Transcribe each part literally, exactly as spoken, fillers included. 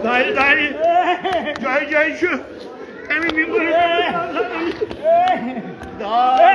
دارِ دارِ، جایہِ جایہِ چھُ اَمہِ مِمبرُک دارِ۔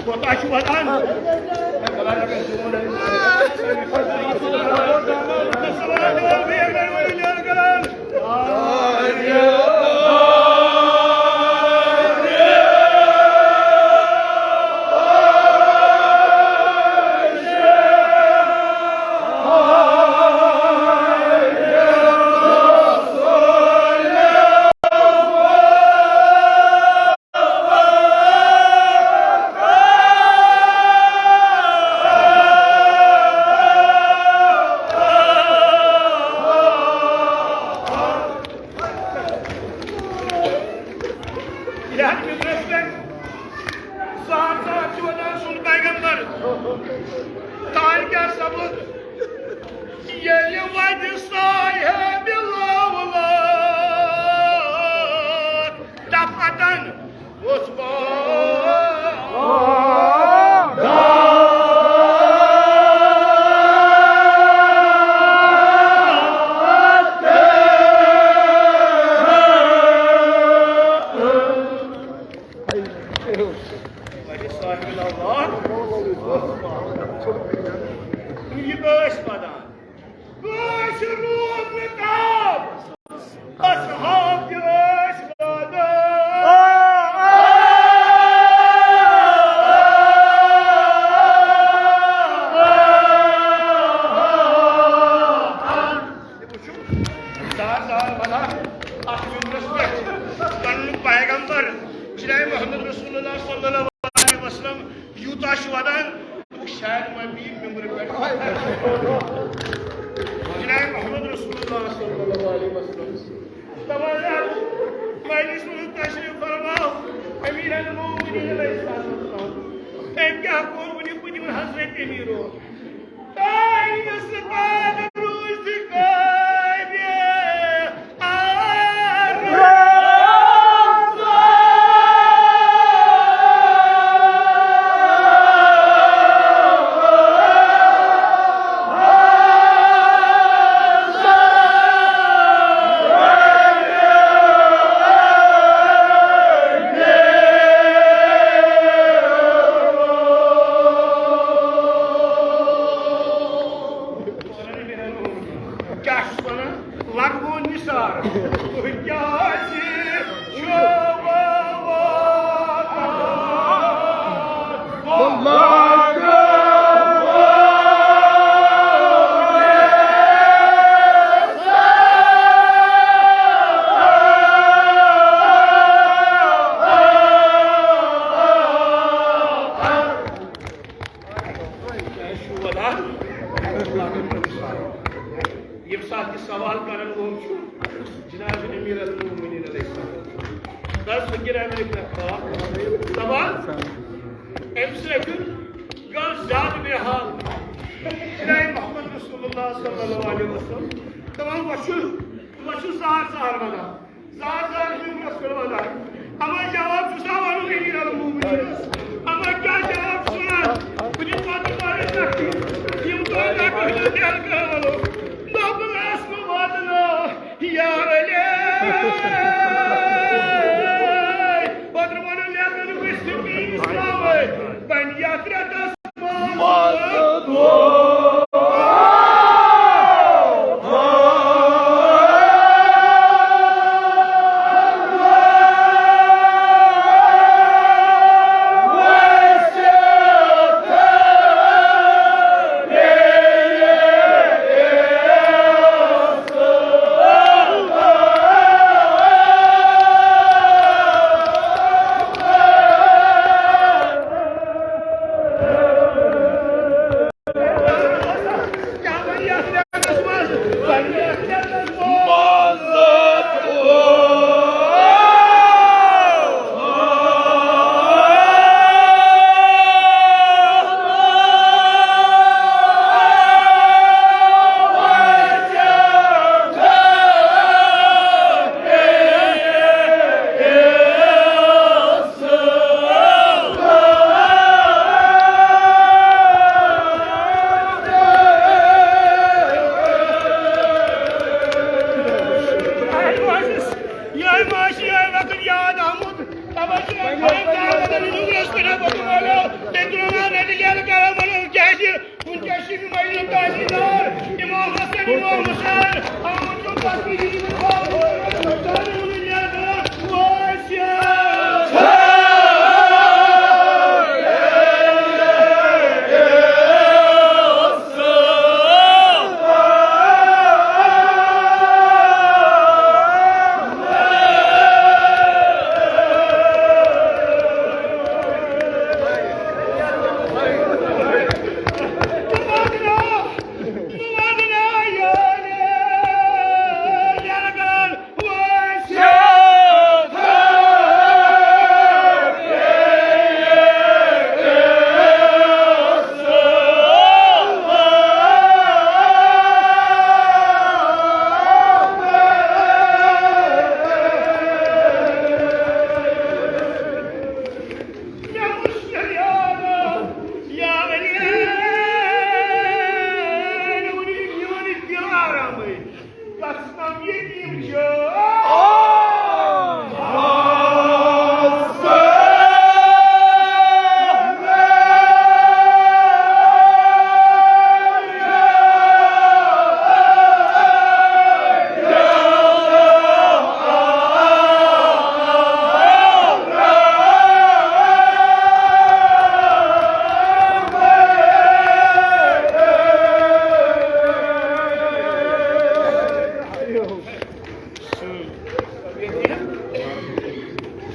کوتاہ چھُ واتان؟ یتھ مِمبرس پٮ۪ٹھ زہر زہر چھُ ونان سون پیغمبر۔ تانۍ کیٛاہ سپُد؟ ییٚلہِ وتہِ صاحب لولہٕ دفتن اوس بہٕ صاحب الاولاد۔ یہِ ٲسۍ ودان۔ کٲنٛسہِ روٗد نہٕ تاب۔ اصحاب تہِ ٲسۍ وَدان۔ تُہۍ وٕچھِو، زار زار وَدان اَتھ مِمبرَس پٮ۪ٹھ پَنُن پیغمبر جناب محمد رسول اللہ صلی اللہ علیہ وسلم یوٗتاہ چھُ وَدان، شاید وۄنۍ یی مِمبرٕ پٮ۪ٹھ۔ جناب محمد رسول اللہ صلی اللہ علیہ وسلم۔ تمام مجلس منٛز تشریف فرما، امیر المومنین علیہ الصلوۃ والسلام۔ أمۍ کیٛاہ کوٚر وٕنیُک وٕنیُک حضرت امیٖرو؟ تۄہہِ نہٕ سُہ پانہٕ روٗزِ قٲبِل۔ کیٛاہ چھُس وَنان؟ لگوو نثار۔ تُہۍ کیٛازِ چھِو وَوان؟ کیٛازِ چھُو وَدان؟ ییٚمہِ ساتہٕ یہِ سوال کرن وول چھُ جناب امیر المومنین علیہ السلام، بس فقیر احمد ابن عباس، دپان، امہِ سۭتۍ گوٚو زیادٕ بے حال۔ جناب محمد رسول اللہ صلی اللہ علیہ وسلم دپان، وۄنۍ چھُ، وۄنۍ چھُ زار زار ونان۔ زار زار چھُ یِمن رسول وَنان۔ اما جواب چھُ سا وَنُن أمیٖر المومنیٖنَس۔ اما کیٛاہ جواب چھُ وَنان؟ بہٕ دِمہٕ پَتہٕ واریاہ تَکلیٖف۔ یِم تۄہہِ تَکلیٖف دِتھ کران وَنو۔ دوٚپُن آسہٕ بہٕ واتناو یار علی۔ پَتہٕ وَنُن یَتھ وَنُن أسۍ چھِ پیٖرِس ترٛاوٕنۍ۔ پنٛنہِ یَتھ رٮ۪تَس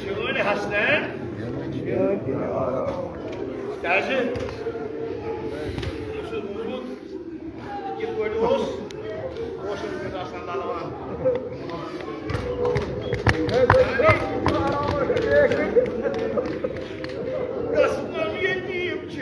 چٲنۍ حسنین۔ کیٛازِ؟ یہِ چھُ روٗدمُت، یِتھ پٲٹھۍ اوس، اوس نہٕ آسان لَلوان۔ قسمم یتیم چھُ۔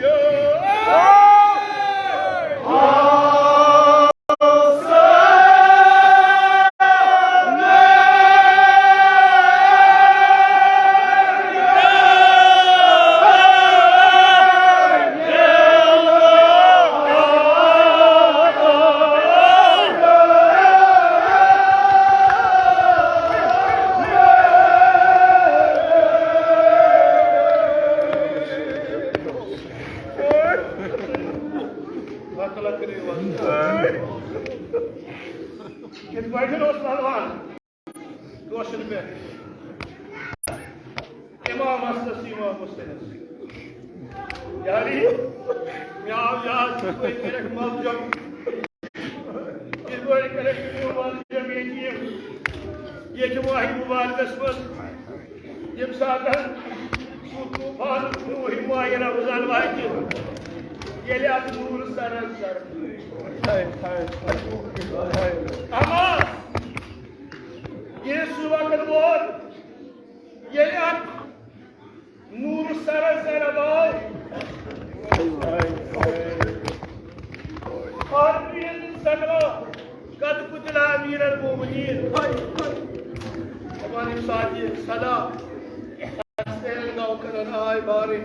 یِتھ پٲٹھۍ اوس لَلوان کٲشِر پٮ۪ٹھ۔ امام حسنس، امام حسینس۔ یعنی، مےٚ آو یاد، یِتھ پٲٹھۍ کٔرِکھ ملجم، یِتھ پٲٹھۍ کٔرِکھ ملجم ییٚتہِ یِم، ییٚتہِ واحد مبارکس منٛز، ییٚمہِ ساتہٕ سُہ طوفان نوٗحِ ماہِ رمضان واتہِ، ییٚلہِ اتھ نوٗر سرن سر۔ اما ییٚلہِ سُہ وقت ووت، ییٚلہِ اتھ نوٗر سرن سر آو، آخری سکرا قد قتل امیر المومنین۔ دپان ییٚمہِ ساتہٕ یہِ صدا حسین گوٚو کران آے بارٕنۍ،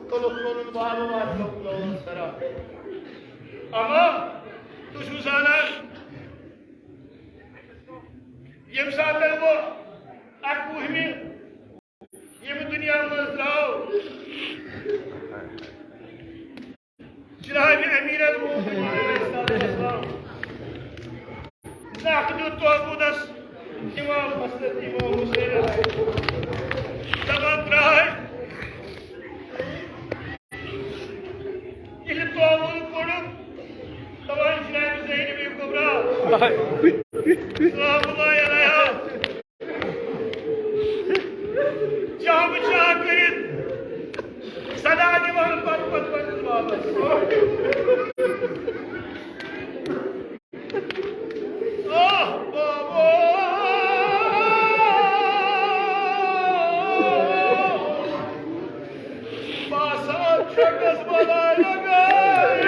تُلُکھ لونُن بابہٕ واتنووُکھ لونُن سرا۔ اما تُہۍ چھِو زانان، ییٚمہِ ساتہٕ بہٕ اَکوُہمہِ ییٚمہِ دُنیا منٛز درٛاو جناب امیر المومنین علیہ الصلوۃ والسلام، ناقد الطاغوتس امام حضرت امام حسین دپان درٛاے، ییٚلہِ طاغوت کوٚڑُکھ، دپان جناب زینب کبریٰ سلام اللہ علیہا۔ چاہ بہٕ چاہ کٔرِتھ صدا دِوان پتہٕ پتہٕ پننِس بابس۔ آہ بابا، باسان چھُ قسمت آیہِ لگٲوِتھ۔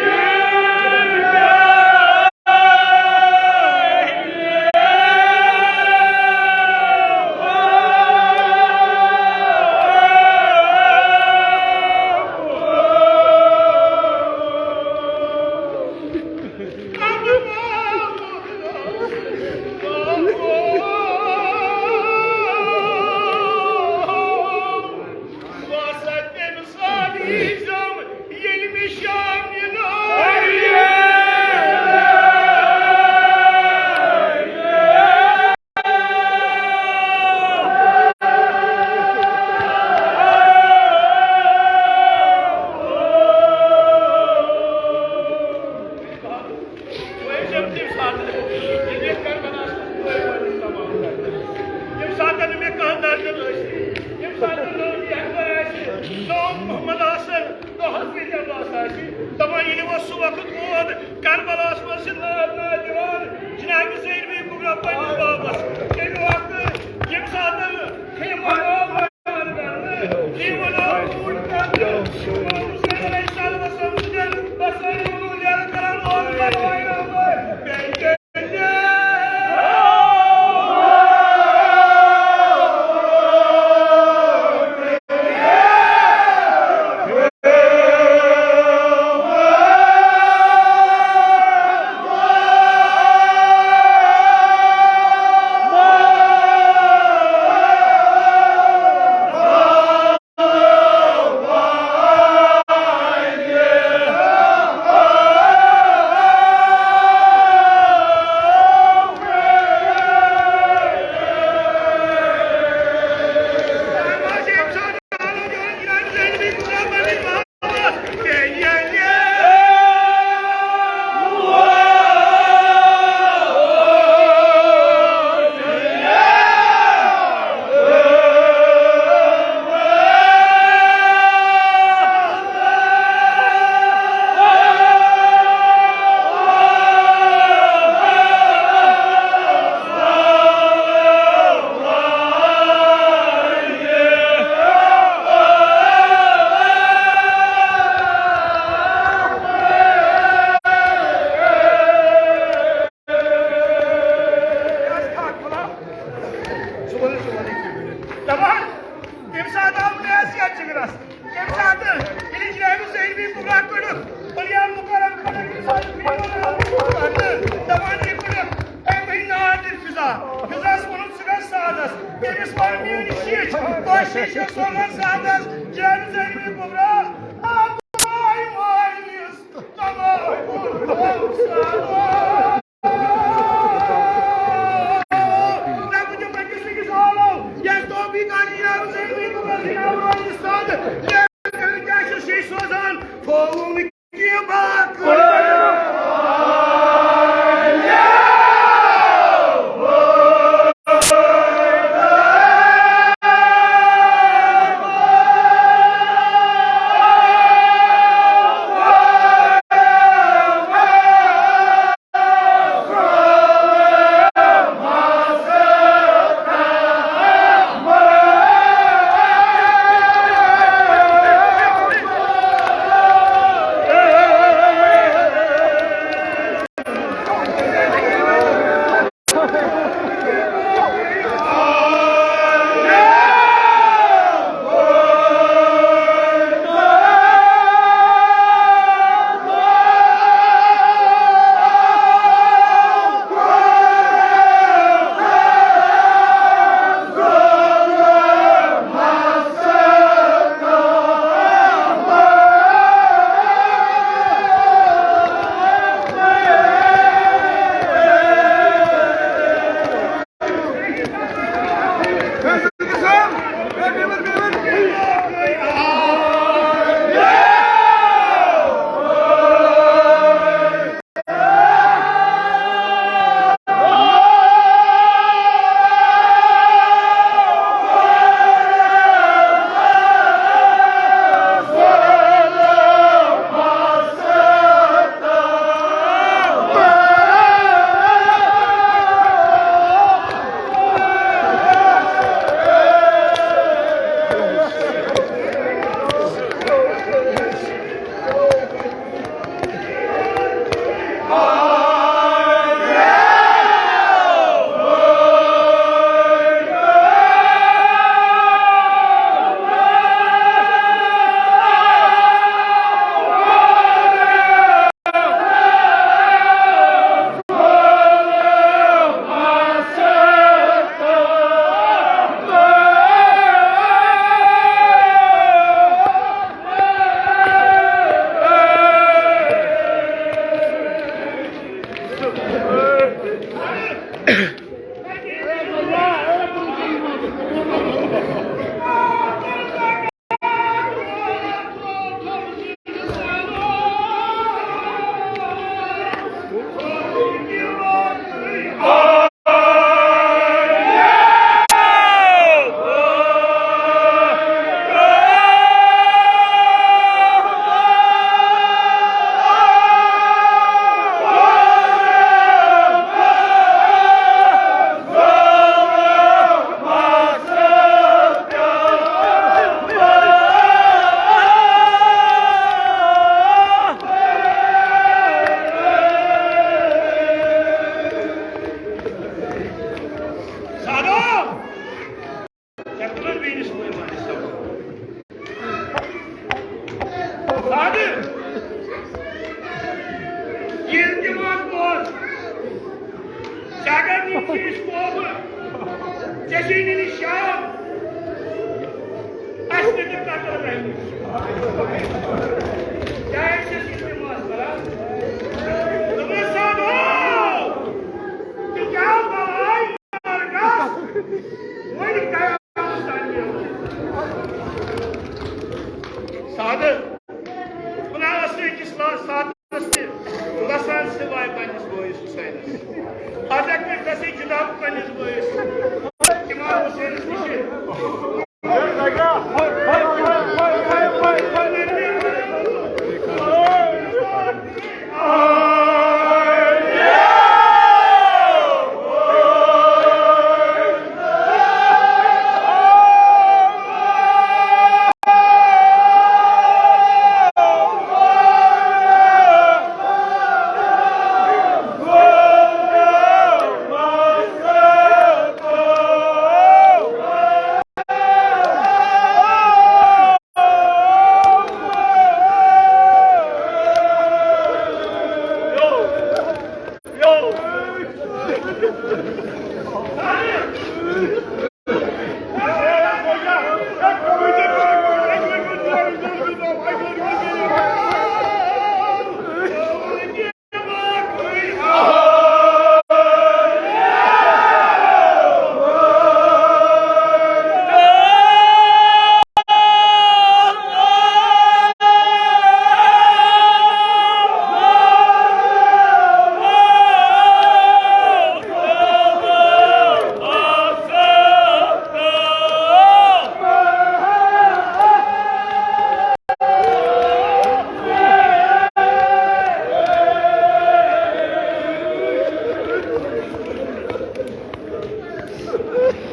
تَمہِ ساتہٕ ییٚلہِ مےٚ کربلاہَس منٛز پٲدٕ تمام کرنہٕ، ییٚمہِ ساتہٕ نہٕ مےٚ کانٛہہ دردٕ ٲسۍ، ییٚمہِ ساتہٕ نہٕ نوم یحییٰ آسہِ، نوم محمد آسن، نوم حضرت عباس آسہِ، دَپان ییٚلہِ وۄنۍ سُہ وقت ووت، کربلاہَس منٛز چھِ ناد ناد دِوان جناب زینبِ کبریٰ پننِس بابس۔ تَمہِ وقتہٕ ییٚمہِ ساتہٕ یہِ وَنو، یہِ وَنو، دَپان، تَمہِ ساتہٕ آو نہٕ اَسہِ یَتھ جِگرَس۔ تَمہِ ساتہٕ ییٚلہِ جنابِ زینبِ کبریٰ کٔڑٕکھ، پلیان مُقرر کٔڑٕکھ، ییٚمہِ ساتہٕ فِرعون آو کرنہٕ، دَپان یہِ کٔڑٕکھ، أمۍ بَنہِ نار تہٕ فِضا۔ فِضاہَس ووٚنُن، ژٕ گژھ سعدَس۔ تٔمِس ووٚن، میٛٲنۍ شِش، تۄہہِ شِش چھِ سوزان سعدَس۔ جنابِ زینبِ کبریٰ، آ، ماے، ماے، یُس تَباہ کوٚر سعدَس۔ دماغ بوز۔ ژےٚ اگر نہٕ یہِ چیٖز کوٚر، ژےٚ چھے نہٕ یہِ شرم۔ اَسہِ تہِ دیُت قتل رحمٕچ۔ کیٛازِ چھِ أسۍ یہِ دماغ کران؟ دوٚپمَس، "صٲبو، تہِ کیٛاہ بلاے مرگس؟ وۄنۍ قیامت سانہِ سادٕ۔ خۄدایَس چھِ أکِس لا-، سادَس تہِ گژھان سِواے پنٛنِس بٲیِس حُسینَس۔ آز ہٮ۪کہٕ نہٕ گژھٕے جِناب پنٛنِس بٲیِس اِمام حُسینَس نِش۔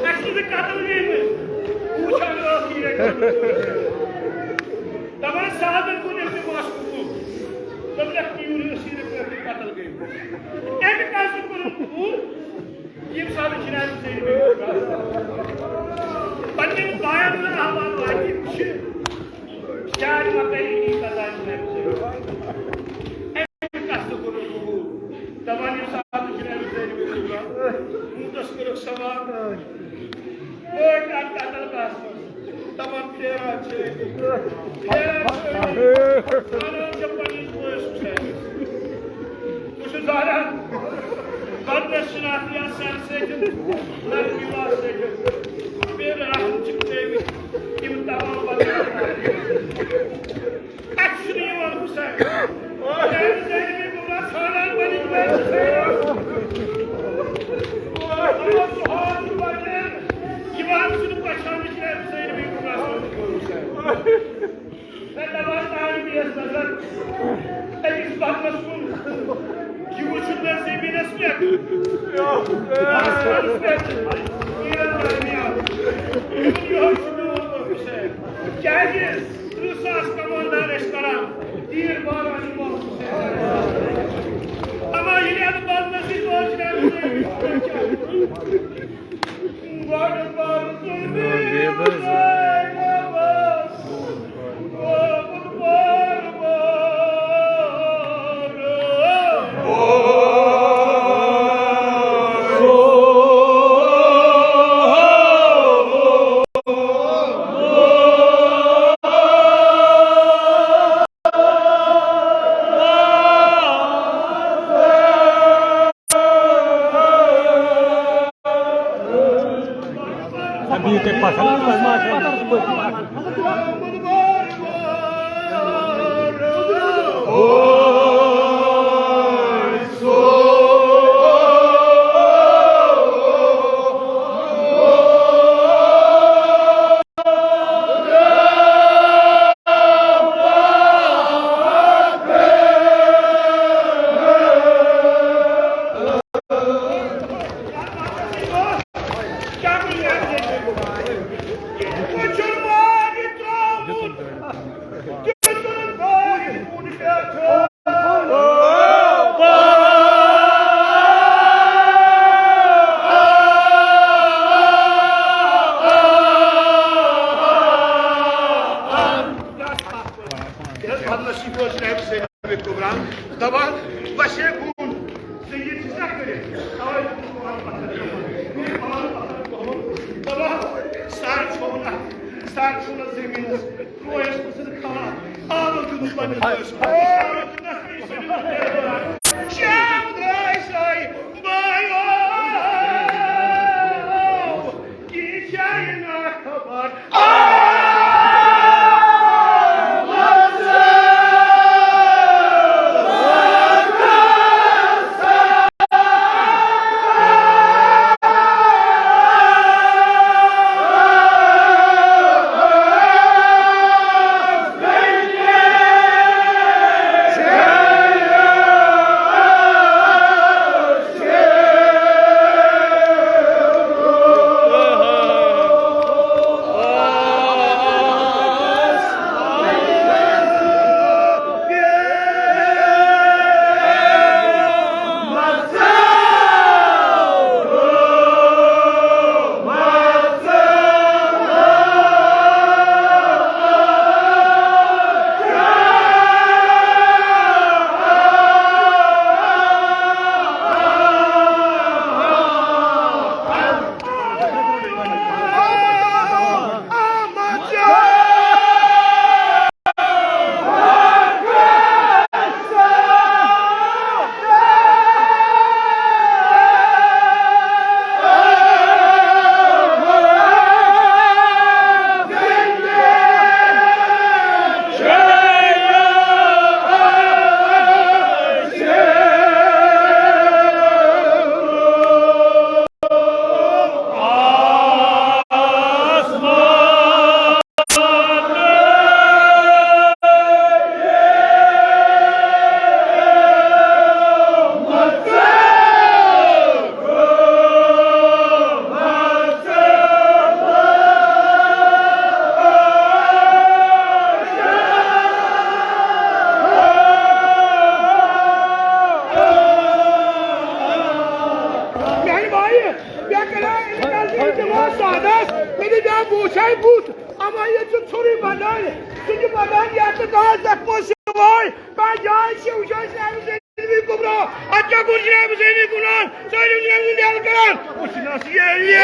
اَسہِ چھِ قتل گٔمٕتۍ۔ بہٕ وٕچھان ٲخٕری رٮ۪کارڈ۔ دَپان صاحبن کوٚر التماس قبوٗل۔ دوٚپنَکھ، "تُہۍ ؤنِو أسۍ یہِ رٮ۪کارڈ قتل گٔمٕتۍ۔" أمۍ کیٛازِ کوٚرُن قبوٗل؟ ییٚمہِ ساتہٕ جناب حسین بن پننٮ۪ن بایَن ہُنٛد احوال واتہِ، یہِ چھِ چارِ مکٲیی قضا جناب حسین۔ أمۍ کَتھ تہٕ کوٚرُن قبوٗل۔ دَپان ییٚمہِ ساتہٕ جناب حسین بن، وُنکٮ۪س کوٚرُکھ سوال۔ وٲتۍ اَتھ قتل گاہَس منٛز۔ دَپان پھیران چھِ أسۍ۔ پھیران چھِ أسۍ۔ وَنان چھِ پنٛنِس بٲیِس حُسینَس۔ بہٕ چھُس زانان، بدنس شناخت یا سر سۭتۍ، نرمی واس سۭتۍ۔ میرے رحم چھِ ترٛٲوِتھ یِم تمام بدنس۔ اَتھ چھُنہٕ یِوان حُسین۔ میانہِ زندگی منٛز ژھانڈان پنٕنۍ وٲرۍ حُسین۔ یِوان چھُنہٕ پہچاننہٕ کینٛہہ حُسین۔ مےٚ دَپان تانۍ پیٚیَس نظر أکِس بدنس کُن۔ یہِ وٕچھُن مےٚ زٔمیٖنَس پٮ۪ٹھ، آسمانَس پٮ۪ٹھ، تیٖرَن درمیان۔ یِہوٚے چھُ میون حُسین۔ کیٛازِ؟ تٕرٛہ ساس کماندار ٲسۍ کران تیٖر باران اِمام حُسین۔ اما ییٚلہِ اَتھ بدنَس سۭتۍ اوس جناب حُسین۔ بابا، سر چھوٚو نہ، سر چھوٚو نہ زٔمیٖنَس، رویَس منٛز کھان، آمُت دیُتمُت پنٛنِس بٲیِس۔ شاہ درٛاے سَے بایو، یہِ چھےٚ یہِ نا خبر۔ میانہِ بایہِ، مےٚ کریٛاو اِنکار، ژٕ دِوان سادس، مےٚ دِ بیا بوٗچھے بُتھ، اما ییٚتہِ چھُ ژھوٚرُے بدن، سُہ چھُ بدن یتھ نہٕ کانٛہہ زخمو سوے کانٛہہ جاے چھِ، وٕچھ حظ، جنابِ زینبی کُبرا، اتھ کیٛاہ کوٚر جنابِ زینبی گُناہ؟ سٲلِم جنابِ زینبی کران، وٕچھ نس ییٚلہِ۔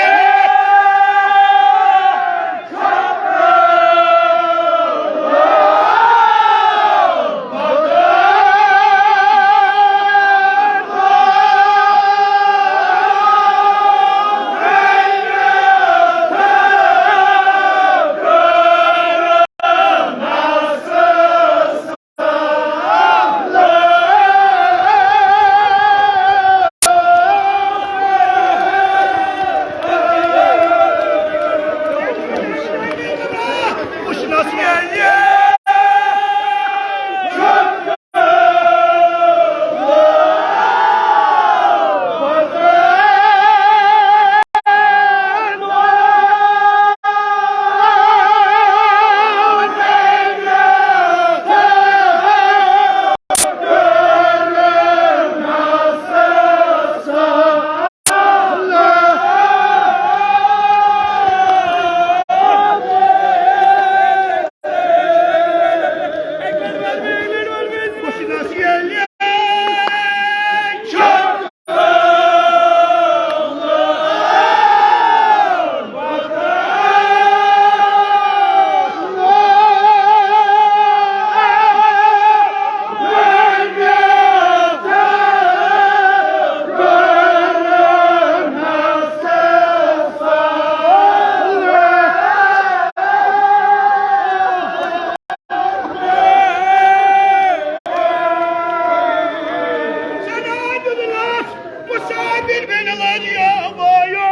سنا دِلس مُسافِر بن لٲجِیو بٲیو،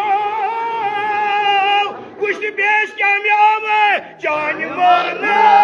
وٕچھ نہٕ بیٚیِس کیٛاہ مےٚ آوٕ چانہِ مٲلہٕ۔